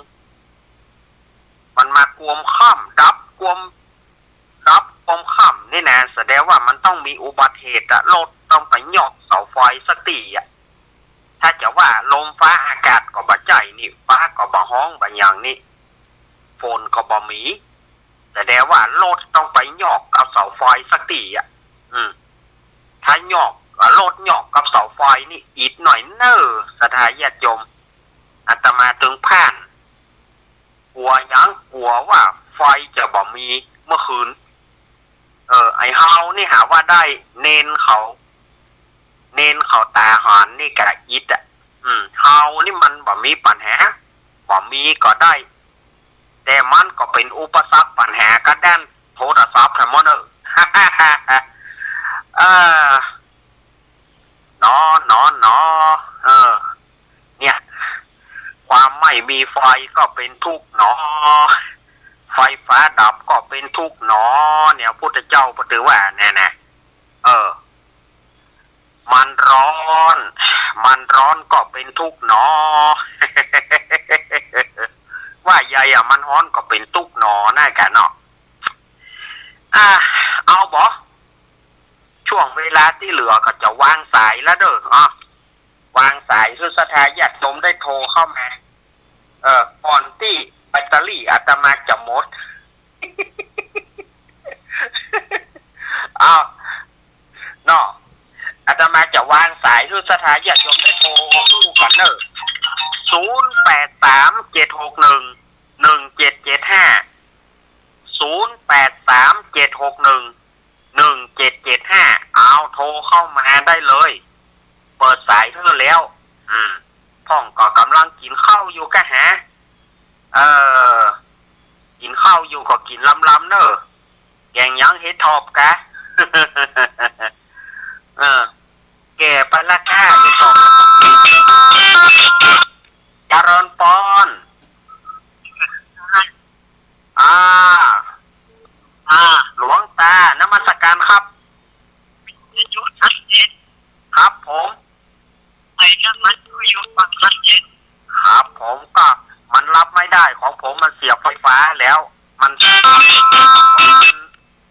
มันมากวมค่ำ ดับกวม ดับกวมค่ำนี่นะ แสดงว่ามันต้องมีอุบัติเหตุอะ รถต้องไปหยอกเสาไฟสักตี้อะ ถ้าจะว่าลมฟ้าอากาศก็บ่ใจ้นี่ ฟ้าก็บ่ฮ้องบ่หยังนี่ ฝนก็บ่มี แสดงว่ารถต้องไปหยอกกับเสาไฟสักตี้อะ อืม ถ้าหยอก รถหยอกกับเสาไฟนี่อิดหน่อยเน่อ ศรัทธาญาติโยม อาตมาตึงผ่าน กั๋วหยัง กั๋วว่าไฟจะบ่มีเมื่อคืน เออ ไอ้เฮานี่หาว่าได้ เณรเขา เณรเขาต๋าหอนนี่กะอิดอะ อืม เฮานี่มันบ่มีปัญหา บ่มีก็ได้ แต่มันก็เป๋นอุปสรรคปัญหากับด้านโทรศัพท์แท้หมดเน่อ เออ หนอ หนอ หนอ เออ เนี่ย ความไม่มีไฟก็เป๋นทุกข์หนอ ไฟฟ้าดับก็เป๋นทุกข์หนอ เนี่ย พุทธเจ้าเปิ้นว่าแน่ๆ เออ มันร้อน มันร้อนก็เป๋นทุกข์หนอ ว่าใยอะ มันฮ้อนก็เป๋นทุกข์หนอ นั่นกะเนาะ อ่ะ เอาบ่ ช่วงเวลาตี้เหลือก็จะวางสายแล้วเน่อ อ่ะ วางสายหื้อศรัทธาญาติโยมได้โทรเข้ามา เออ ก่อนตี้แบตเตอรี่อาตมาจะหมด อ้าว เนาะ อาตมาจะวางสายหื้อศรัทธาญาติโยมได้โทร เนอะ ศูนย์แปดสามเจ็ดหกหนึ่งหนึ่งเจ็ดเจ็ดห้า ศูนย์แปดสามเจ็ดหกหนึ่งหนึ่งเจ็ดเจ็ดห้า เอาโทรเข้ามาได้เลย เปิดสายเตื้อแล้ว อืม พ่องก็ก๋ำลังกิ๋นข้าวอยู่กะหา เออ กิ๋นข้าวอยู่ก็กิ๋นลำๆ เนอะ แกงหยัง เห็ดถอบกะ เออ แก่ไปละก้า เห็ดถอบ เจริญปอน อ่า อ่า หลวงตา นมัสการครับ ครับผม ครับผม ก็มันรับไม่ได้ ของผมมันเสียบไฟฟ้าแล้ว มัน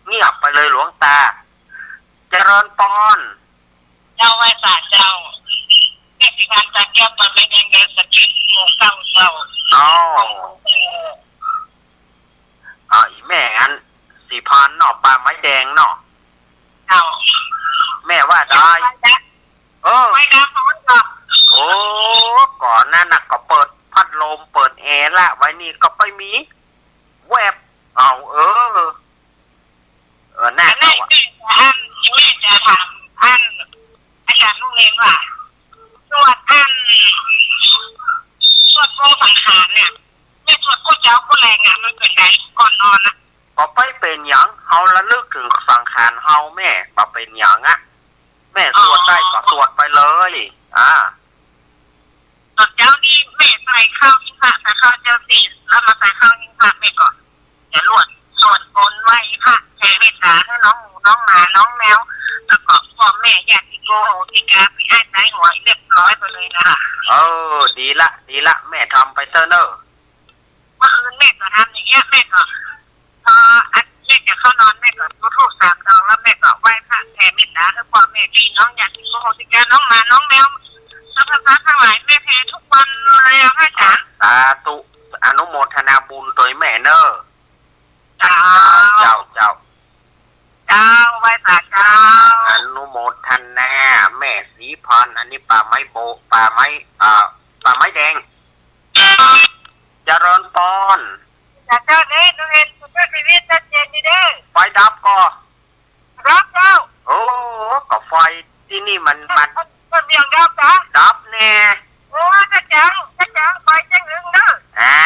เงียบไปเลยหลวงตา เจริญปอน เจ้าไหว้สาเจ้า แม่ศรีพรรณ ตาแก้ว ป่าไม้แดง แดนสะเก็ด หมู่เก้า เจ้า อ๋อ เออ อ่า อีแม่อันศรีพรรณเนาะ ป่าไม้แดงเนาะ เจ้า แม่ว่าได้ เออ ไว้ดาวสองวันก่อน โอ้ ก่อนนั้นน่ะก็เปิดพัดลม เปิดแอร์ละ ไว้นี่ก็ไปมี แวบ เอา เออ เออ น่า อันนั้น จะว่า แม่จะอัน แม่จะถามอัน อาจารย์ลูกเนนว่า สวดอัน สวดโพสังขารเนี่ย แม่สวดกู้เจ๊ากู้แลงอะ มันเป๋นไง ก่อนนอนอะ ก็ไปเป๋นหยัง เฮาระลึกเถิงสังขารเฮาแม่ บ่เป๋นหยังอะ แม่สวดได้ก็สวดไปเลย อ่า ต๋อนเจ๊านี่แม่ใส่ข้าวหิ้งพระ ใส่ข้าวเจ๊านี่ แล้วมาใส่ข้าวหิ้งพระแม่ก็จะสวด สวดมนต์ไหว้พระ แผ่เมตตาหื้อน้องหมู น้องหมา น้องแมว แล้วก็ป้อแม่ญาติโกโหติกา ปีอ้ายต๋ายหัว เรียบร้อยไปเลยนะคะ เออ ดีละ ดีละ แม่ทำไปเต๊อะเน่อ เมื่อคืนแม่ก็ทำอย่างเงี้ย แม่ก็ พออันแม่จะเข้านอน แม่ก็จุดธูปสามดอก แล้วแม่ก็ไหว้พระแผ่เมตตาหื้อป้อแม่พี่น้องญาติโกโหติกา น้องหมาน้องแมว สรรพสัตว์ทั้งหลาย แม่แผ่ทุกวันเลยอะพระอาจารย์ สาธุ อนุโมทนาบุญโตยแม่เน่อ เจ้า เจ้า เจ้า เจ้า ไหว้สาเจ้า อนุโมทนา แม่ศรีพร อันนี้ป่าไม้โบ ป่าไม้ อ่า ป่าไม้แดง เจริญปอน สาเจ้าเน่อ หนูเห็นสุภาพชีวิตชัดเจนดีเด้อ ไฟดับก่อ ดับเจ้า โอ้ ก็ไฟตี้นี่มัน มัน มันเปียงดับจ๊ะ ดับแน่ โอ้ กระจ๋าง กระจ๋าง ไฟเจ๊งหนึ่งเน่อ อ่า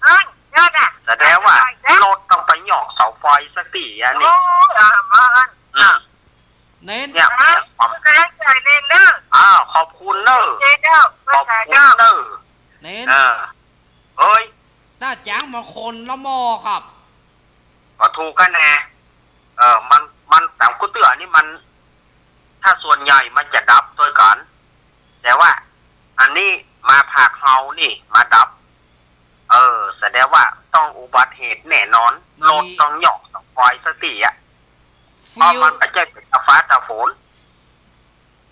เอิ้น ยอดอะ แสดงว่ารถต้องไปเหยาะเสาไฟสักตี้อันนี้ โอ้ อ่า มาอัน อืม เน้น เนี่ย อ่า เนี่ย ความ กำลังใจเน้นเน่อ อ้าว ขอบคุณเน่อ เจ้า ขอบคุณเน่อ เน้น เออ เฮ้ย หน้าจ๋างมาคนละหม้อครับ ก็ถูกกั๋นแน่ เออ มัน มันต๋ามกู้เตื้อนี่มัน ถ้าส่วนใหญ่มันจะดับตวยกั๋น แต่ว่าอันนี้มาภาคเฮานี่มาดับ เออ แสดงว่าต้องอุบัติเหตุแน่นอน มันมี รถต้องเหยาะต้องควายสักตี้อะ เพราะ ฟิว มันบ่ใจ้เป๋นตาฟ้าตาฝน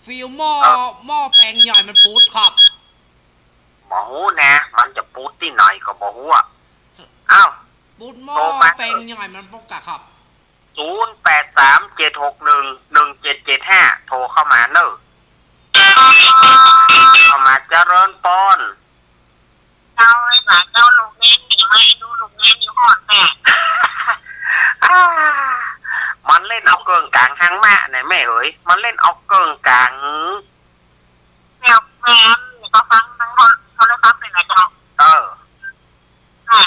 ฟิวหม้อ เออ หม้อแปลงใหญ่มันปูดครับ บ่ฮู้นะ มันจะปูดตี้ไหนก็บ่ฮู้อะ อ้าว ปูดหม้อ โทรมา แปลงใหญ่มันปกกะครับ ศูนย์แปดสามเจ็ดหกหนึ่งหนึ่งเจ็ดเจ็ดห้า โทรเข้ามาเน่อ เข้ามา เจริญปอน เจ้า ไอ้หลานเจ้า ลูกเน้นหนีมาให้ดู ลูกเน้นอยู่หอดแม่ มันเล่นเอาเกิ่งก๋างหังมะเนี่ยแม่เอ๋ย มันเล่นเอาเกิ่งก๋าง แม่ แม่ก็ฟังทางโทรศัพท์นี่แหละเจ้า เออ อ่ะ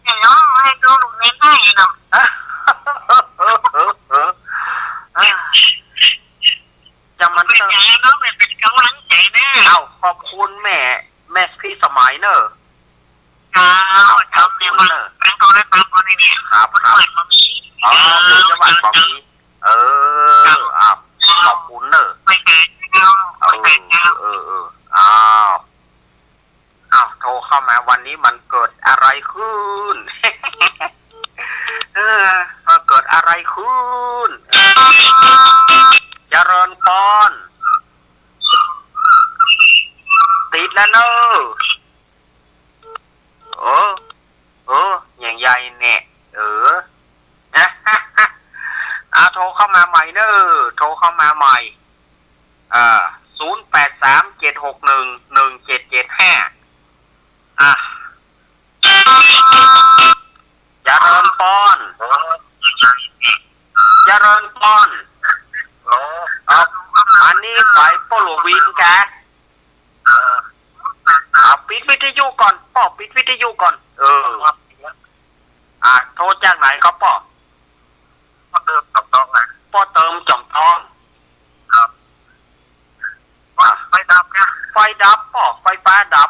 เดี๋ยวให้ดูลูกเน้นให้เนาะ จะมัน เป๋นไงเนาะ แม่เป๋นก๋ำลังใจ๋เน่อ เอ้า ขอบคุณแม่ แม่พิสมัยเน่อ เจ้า เจ้า ขอบคุณเน่อ แม่ว่าฟังโทรศัพท์เอานี่เนี่ย ครับ ครับ มันบ่มี อ๋อ เออ คุยกับบ้านบ่มี เออ เจ้า อ้าว เจ้า ขอบคุณเน่อ ไปไกลเจ้า เออ ไปไกลเจ้า เออ เออ อ้าว อ้าว โทรเข้ามาวันนี้มันเกิดอะไรขึ้น เออ มันเกิดอะไรขึ้น เจริญปอน ติดแล้วเน่อ เออ เออ อย่างใหญ่เนี่ย เออ อ่ะ โทรเข้ามาใหม่เน่อ โทรเข้ามาใหม่ เอ่อ ศูนย์แปดสามเจ็ด จ็ดหกหนึ่ง หนึ่งเจ็ดเจ็ดห้า อ่ะ เจริญปอน เจริญปอน เอ่อ อันนี้ฝ่ายป้อหลวงวินกะ เอ่อ อ่ะ ปิดวิทยุก่อน ป้อปิดวิทยุก่อน เออ อ่ะ โทรจากไหนครับป้อ ป้อเติมจอมตองนะ ป้อเติมจอมตอง ครับ อ่ะ ไฟดับนะ ไฟดับป้อ ไฟฟ้าดับ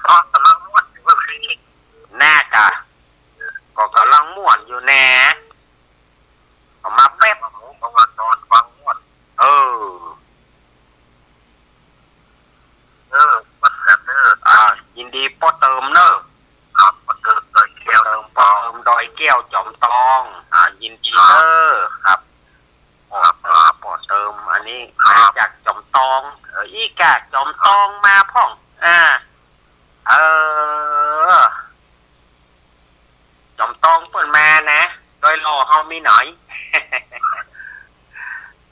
ก็กำลังม่วนอยู่ แน่กะ ก็กำลังม่วนอยู่แน่ ก็มาแป๊บ หมูก็มานอนฟังม่วน เออ เออ มาแซ่บเด้อ อ่า ยินดีป้อเติมเนอะ ครับ ป้อเติมดอยแก้ว เติม ป้อเติมดอยแก้วจอมตอง อ่า ยินดีเนอะ ครับ ครับ ป้อเติม อันนี้ ครับ มาจากจอมตอง เออ อีกะ จอมตองมาพ่อง อ่า เออ จอมตองเปิ้นมานะ ดอยหล่อเฮามีหนอย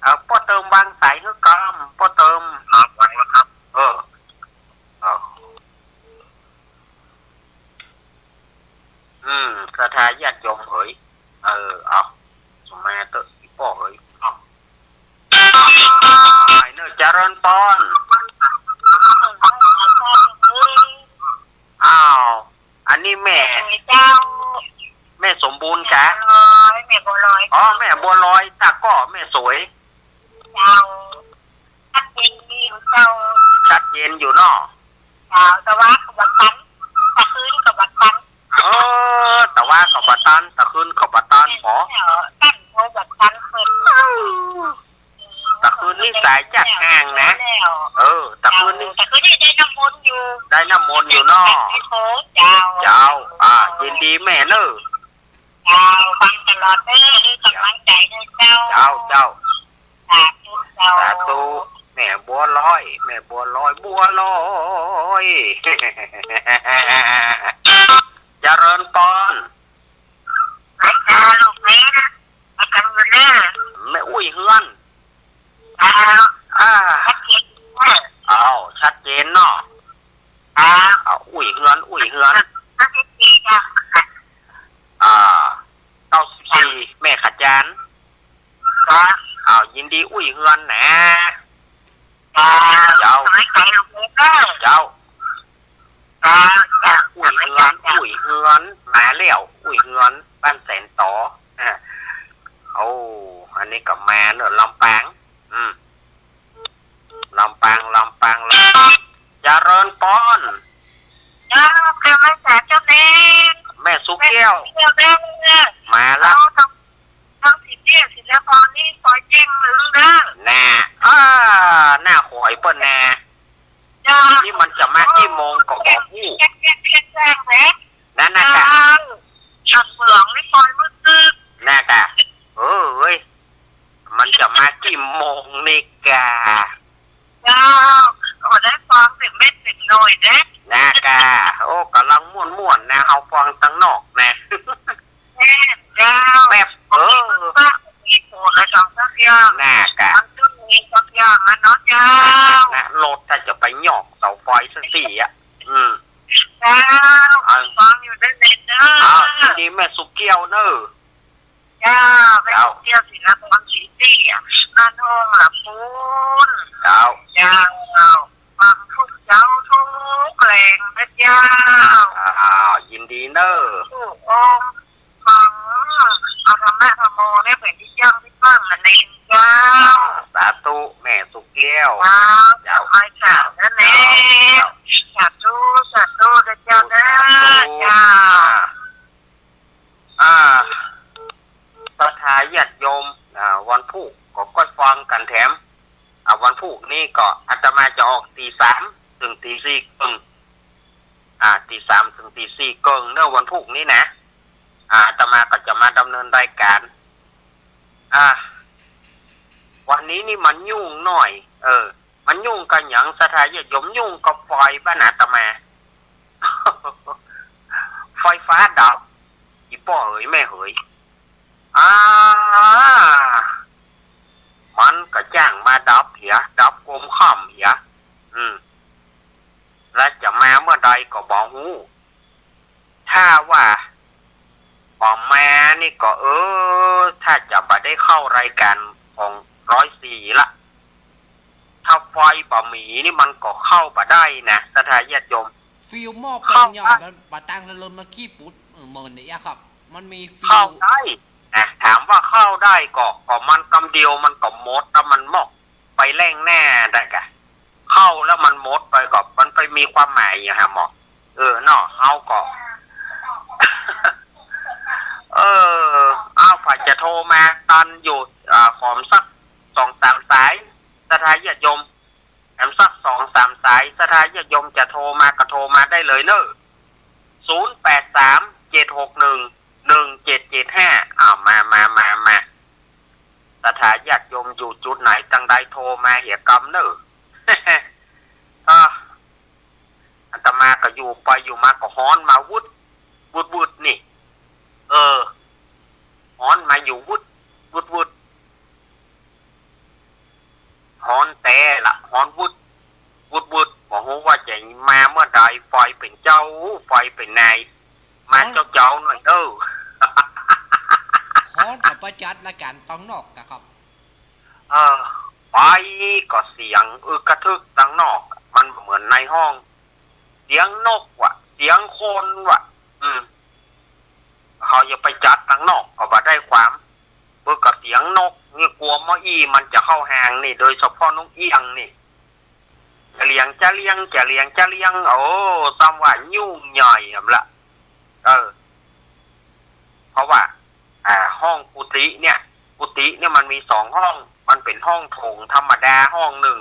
เออ ป้อเติมวางสายหื้อก่อน ป้อเติม ครับ วางแล้วครับ เออ เออ อืม ศรัทธาญาติโยมเหย เออ เอา สมมาเต๊อะ อีป้อเหย เอา ไปเนอะ เจริญปอน อ้าว อันนี้แม่ เจ้า แม่สมบูรณ์กะ บัวลอย แม่บัวลอย อ๋อ แม่บัวลอย ตะก้อแม่สวย เจ้า ชัดเจนอยู่เจ้า ชัดเจนอยู่เนาะ เจ้า แต่ว่าเขาบ่ตัน ตะคืนเขาบ่ตัน เออ แต่ว่าเขาบ่ตัน ตะคืนเขาบ่ตัน หมอ เจ้า ตันเขาบ่ตันเพิ่น ตะคืนนี่สายจักแห้งนะ เออ ตะคืนนี่ ตะคืนนี่ได้น้ำมนต์อยู่ ได้น้ำมนต์อยู่เนาะ เจ้า เจ้า อ่า ยินดีแม่เนอะ เจ้า ฟังตลอดเด้อ ให้กำลังใจด้วยเจ้า เจ้า เจ้า สาธุเจ้า สาธุ แม่บัวลอย แม่บัวลอย บัวลอย เจริญปอน ไหนจ้าลูกแม่ มากันอยู่เด้อ แม่อุ้ยเฮือน เจ้า อ่า ชัดเจนเด้อ อ้าว ชัดเจนเนาะ ครับ อ้าว อุ้ยเฮือน อุ้ยเฮือน เก้าสิบสี่จ้ะ อ่า เก้าสิบสี่ แม่ขจาร ครับ อ้าว ยินดีอุ้ยเฮือนนะ ครับ เจ้า สบายใจลูกเอ้ย เจ้า ครับ ครับ อุ้ยเฮือน อุ้ยเฮือน มาแล้ว อุ้ยเฮือน บ้านแสนต๋อ อ่า โอ้ อันนี้ก็มาเนอะ ลำปาง อืม ลำปาง ลำปาง ลำปาง เจริญปอน เจ้า ข้าพเจ้าเจ้าเอง แม่สุแก้ว แม่สุแก้วเด้อ มาละ เอาทาง ทางสิเตี้ยศิลปากรนี่ปล่อยเจ้งลึงเด้อ น่ะ อ่า หน้าหอยเปิ้นน่ะ เจ้า นี่มันจะมากี่โมงก็บ่ฮู้ แจ๊กแจ๊กแจ๊กแจ๊กแหละ นั่นน่ะกะ เจ้า ทางเหมืองนี่ปล่อยมืดตึ๊บ น่ะกะ เออเว้ย มันจะมากี่โมงนี่กะ เจ้า ก็ได้ฟังเสียงเม็ดเสียงหน่อยเด้ น่ะกะ โอ้ กำลังม่วนๆ นะ เฮาฟังตังนอกนะ แม่นเจ้า แบบ เออ มีผลอะไรสักอย่าง น่ะกะ มันต้องมีสักอย่างนะเนาะเจ้า น่ะ รถถ้าจะไปหยอกเสาไฟสักทีอะ อืม เจ้า อ่ะ ฟังอยู่ได้เลยเด้อ อ้าว ยินดีแม่สุเกี้ยวเนอะ เจ้า แม่ เจ้า เจ้าศิลปากรศรีเตี้ย บ้านห้องละปูน เจ้า เจ้า ฟังทุกเจ้าทุกแหล่งนะเจ้า อ้าว ยินดีเนอะ ทุกองค์ ฟัง เอาธรรมะธรรมโมเนี่ยเป็นที่เจ้าที่เปิ้งนั่นเองเจ้า สาธุ แม่สุแก้ว เจ้า เจ้า ไหว้สาธุนั่นเอง เจ้า สาธุ สาธุนะเจ้านะ สาธุ เจ้า อ่า อ่า ศรัทธาญาติโยม อ่า วันพูกก็ก้อยฟังกั๋นแถม อ่า วันพูกนี้ก็อาตมาจะออกตีสามเถิงตีสี่เกิ่ง อ่า ตีสามเถิงตีสี่เกิ่งเนอะ วันพูกนี้นะ อ่า อาตมาก็จะมาดำเนินรายการ อ่า วันนี้นี่มันยุ่งหน่อย เออ มันยุ่งกะหยัง ศรัทธาญาติโยม ยุ่งกะไฟบ้านอาตมา ไฟฟ้าดับ อีป้อเหยแม่เหย อ่า มันก็จ้างมาดับเหีย ดับกลมค่ำเหี บ่ฮู้ ถ้าว่าบ่มานี่ก็ เออ ถ้าจะบ่ได้เข้ารายก๋านของร้อยสี่ละ ถ้าไฟบ่มีนี่มันก็เข้าบ่ได้นะ ศรัทธาญาติโยม ฟิวหม้อแป๋งใหญ่ เข้าได้ มันบ่ตั้งแล้ว มันขี้ปุด เออ เหมือนเนี่ยครับ มันมีฟิว เข้าได้นะ ถามว่าเข้าได้ก็ ก็มันกำเดียวมันก็หมด ถ้ามันหมดไปแล่งหน้าได้กะ เข้าแล้วมันหมดไปก็ มันไปมีความหมายหยังหาหมอ เออ เนาะ เฮาก็ เออ เอา ใผจะโทรมาตันอยู่ อ่า ขอสักสองสามสาย ศรัทธาญาติโยม แถมสักสองสามสาย ศรัทธาญาติโยมจะโทรมาก็โทรมาได้เลยเนอะ ศูนย์แปดสาม เจ็ดหกหนึ่ง หนึ่งเจ็ดเจ็ดห้า เอา มา มา มา มา ศรัทธาญาติโยมอยู่จุดไหนตังใดโทรมาเหียกำเนอะ อ่ะ อาตมาก็อยู่ไปอยู่มาก็ฮ้อนมาวึด วึด วึดนี่ เออ ฮ้อนมาอยู่วึด วึด วึด ฮ้อนแต๊ละ ฮ้อนวึด วึด วึด บ่ฮู้ว่าจะมาเมื่อใด ไฟเป๋นเจ้า ไฟเป๋นนาย มา ฮ้อน เจ้าๆ หน่อยเด้อ ฮ้อนก็ไปจัดรายก๋านตังนอกนะครับ เออ ไปก็เสียงอึกกระทึกตังนอก มันเหมือนในห้อง เสียงนกว่ะ เสียงคนว่ะ อืม เขาจะไปจัดตังนอกก็บ่ได้ความ เปิ้นก็เสียงนกนี่ กั๋วหม้ออี้มันจะเข้าฮางนี่ โดยเฉพาะนกเอี้ยงนี่ จะเหลียงจะเลี้ยง จะเหลียงจะเลี้ยง โอ้ ซ้ำว่ายุ่งใหญ่อำละ เออ เพราะว่า อ่า ห้องกุฏิเนี่ย กุฏิเนี่ยมันมีสองห้อง มันเป๋นห้องโถงธรรมดาห้องนึ่ง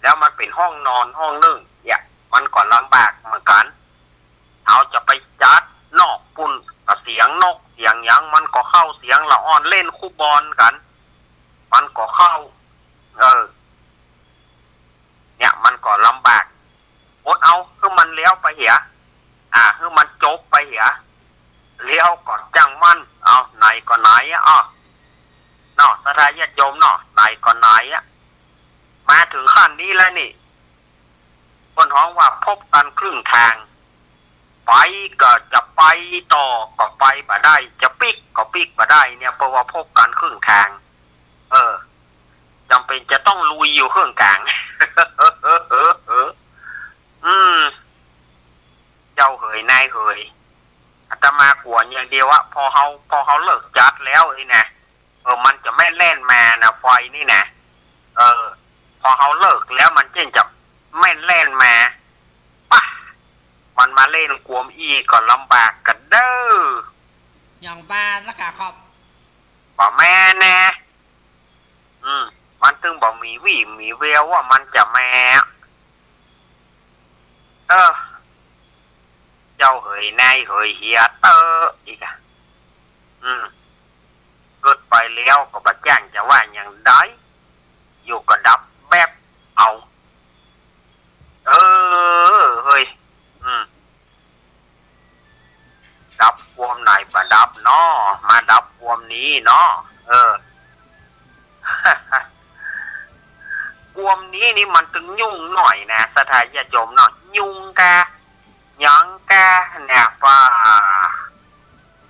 แล้วมันเป๋นห้องนอนห้องนึ่ง เนี่ย มันก็ลำบากเหมือนกั๋น เอาจะไปจัดนอกปู้น ก็เสียงนกเสียงหยังมันก็เข้า เสียงละอ่อนเล่นคู่บอลกั๋น มันก็เข้า เออ เนี่ยมันก็ลำบาก อดเอาหื้อมันแล้วไปเหีย อ่า หื้อมันจบไปเหีย แล้วก็จ้างมัน เอาไหนก็ไหนอะ อ้อ เนาะ ศรัทธาญาติโยมเนาะ ไหนก็ไหนอะ มาเถิงขั้นนี้แล้วนี่ เปิ้นฮ้องว่าพบกั๋นครึ่งทาง ไปก็จะไปต่อก็ไปบ่ได้ จะปิ๊กก็ปิ๊กบ่ได้เนี่ย เพราะว่าพบกั๋นครึ่งทาง เออ จ๋ำเป๋นจะต้องลุยอยู่เหิงก๋าง อืม เจ้าเหยนายเหย อาตมากั๋วอย่างเดียวอะ พอเฮา พอเฮาเลิกจัดแล้วนี่นะ เออ มันจะแม่นแล่นมานะ ไฟนี่นะ เออ พอเฮาเลิกแล้วมันจึงจะแม่นแล่นมา ปะ มันมาเล่นกวมอี้ก็ลำบากกั๋นเด้อ อย่างว่าละกะครับ บ่แม่นแน่ อืม มันตึงบ่มีวี่มีแววว่ามันจะมา เออ เจ้าเหยนายเหยเหียเต๊อะ อีกอะ อืม เกิดไปแล้วก็บ่จ้างจะว่าอย่างใด อยู่ก็ดับแวบเอา เออ เฮ้ย อืม ดับกวมไหนบ่ดับน้อ มาดับกวมนี้น้อ เออ กวมนี้นี่มันตึงยุ่งหน่อยนะ ศรัทธาญาติโยมเนาะ ยุ่งกะ หยังกะเนี่ย ว่า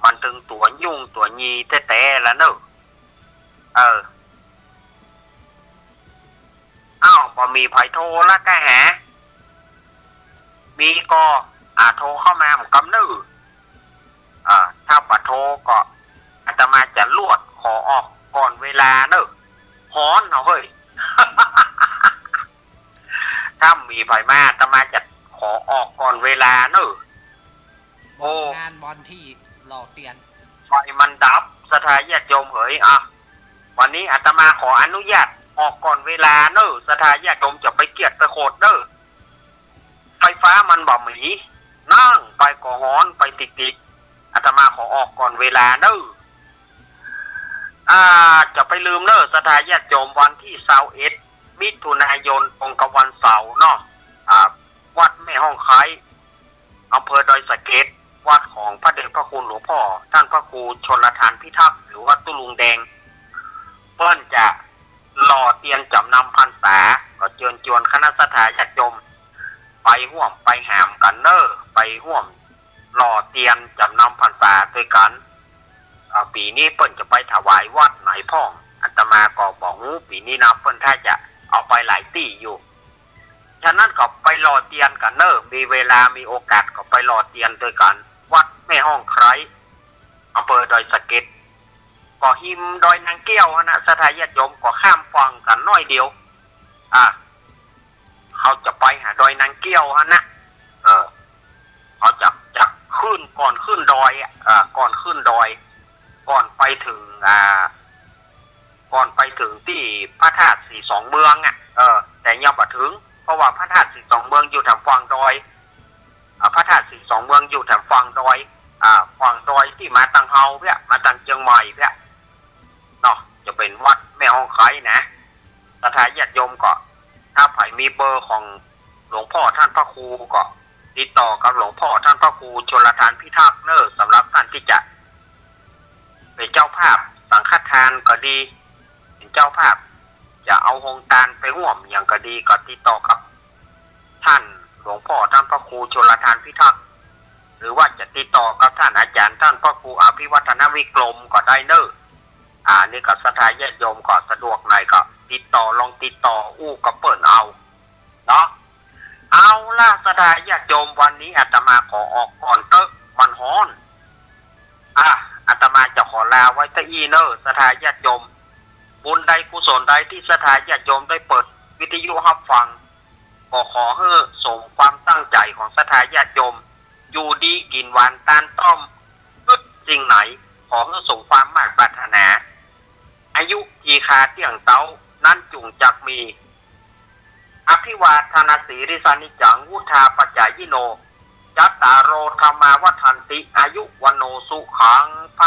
มันตึงตั๋วยุ่งตั๋วยีแต๊ๆ ละเนอะ เออ อ้าว บ่มีใผโทรละกะแห มีก็ อ่า โทรเข้ามาเหมือนกั๋นเนอะ อ่า ถ้าบ่โทรก็ อาตมาจะลวดขอออกก่อนเวลาเนอะ ฮ้อนเอาเฮ้ย ถ้ามีใผมา อาตมาจะขอออกก่อนเวลาเนอะ โอ้ งานบอนตี้หล่อเตียน ไฟมันดับ ศรัทธาญาติโยมเหย อ่ะ วันนี้อาตมาขออนุญาตออกก่อนเวลาเนอะ ศรัทธาญาติโยมจะไปเกียจไปโขดเนอะ ไฟฟ้ามันบ่มี นั่งไปก็ฮ้อนไปติกๆ อาตมาขอออกก่อนเวลาเนอะ อ่า จะไปลืมเนอะ ศรัทธาญาติโยม วันตี้ซาวเอ็ด มิถุนายน ตรงกับวันเสาร์เนาะ อ่า วัดแม่ฮ่องไคร้ อำเภอดอยสะเก็ด วัดของพระเดชพระคุณหลวงพ่อ ท่านพระครูชลทานพิทักษ์ หรือว่าตุ๊ลุงแดง เปิ้นจะหล่อเตียนจ๋ำนำพรรษา ก็เจิญจวนคณะศรัทธาญาติโยม ไปฮ่วมไปหามกั๋นเน่อ ไปฮ่วมหล่อเตียนจ๋ำนำพรรษาตวยกั๋น เอ่อ ปี๋นี้เปิ้นจะไปถวายวัดไหนพ่อง อาตมาก็บ่ฮู้ ปี๋นี้นะ เปิ้นถ้าจะเอาไปหลายตี้อยู่ ฉะนั้นก็ไปหล่อเตียนกั๋นเน่อ มีเวลามีโอกาสก็ไปหล่อเตียนตวยกั๋น วัดแม่ฮ่องไคร้ อำเภอดอยสะเก็ด ก็ฮิมดอยนางแก้วหั้นนะ ศรัทธาญาติโยม ก็ข้ามฝั่งกั๋นน้อยเดียว อ่า เขาจะไปหาดอยนางแก้วหั้นนะ เออ เขาจะ จะขึ้น ก่อนขึ้นดอยอ่ะ อ่า ก่อนขึ้นดอย ก่อนไปเถิง อ่า ก่อนไปเถิงตี้พระธาตุสีสองเมืองอ่ะ เออ แต่ยังบ่เถิง เพราะว่าพระธาตุสีสองเมืองอยู่แถมฝั่งดอย อ่า พระธาตุสีสองเมืองอยู่แถมฝั่งดอย อ่า ฝั่งดอยตี้มาตังเฮาเปี้ย มาตังเจียงใหม่เปี้ย เนาะ จะเป๋นวัดแม่ฮ่องไคร้นะ ศรัทธาญาติโยมก็ ถ้าใผมีเบอร์ของหลวงพ่อท่านพระครูก็ ติดต่อกับหลวงพ่อท่านพระครูชลทานพิทักษ์เน่อ สำหรับท่านตี้จะ เป๋นเจ้าภาพสังฆทานก็ดี เป๋นเจ้าภาพจะเอาโฮงตานไปฮ่วมหยังก็ดี ก็ติดต่อกับท่านหลวงพ่อท่านพระครูชลทานพิทักษ์ หรือว่าจะติดต่อกับท่านอาจ๋ารย์ท่านพระครูอภิวัฒนวิกรมก็ได้เน่อ อ่า นี่ก็ศรัทธาญาติโยมก็สะดวกไหนก็ติดต่อ ลองติดต่ออู้กับเปิ้นเอา เนาะ เอาละศรัทธาญาติโยม วันนี้อาตมาขอออกก่อนเต๊อะ มันฮ้อน อ่ะ อาตมาจะขอลาไว้เต้าอี้เน่อ ศรัทธาญาติโยม บุญใดกุศลใดตี้ศรัทธาญาติโยมได้เปิดวิทยุฮับฟัง ก็ขอหื้อสมความตั้งใจ๋ของศรัทธาญาติโยม อยู่ดีกิ๋นหวานตานต้อม อึดสิ่งไหน ขอหื้อสมความมาดปรารถนา อายุจีคาเตี้ยงเต๊า นั้นจุ่งจักมี อภิวาทนสีลิสานิจัง วุฑาปจายิโน จัตตาโร ธัมมา วัฑฒันติ อายุ วัณโณ สุขัง พ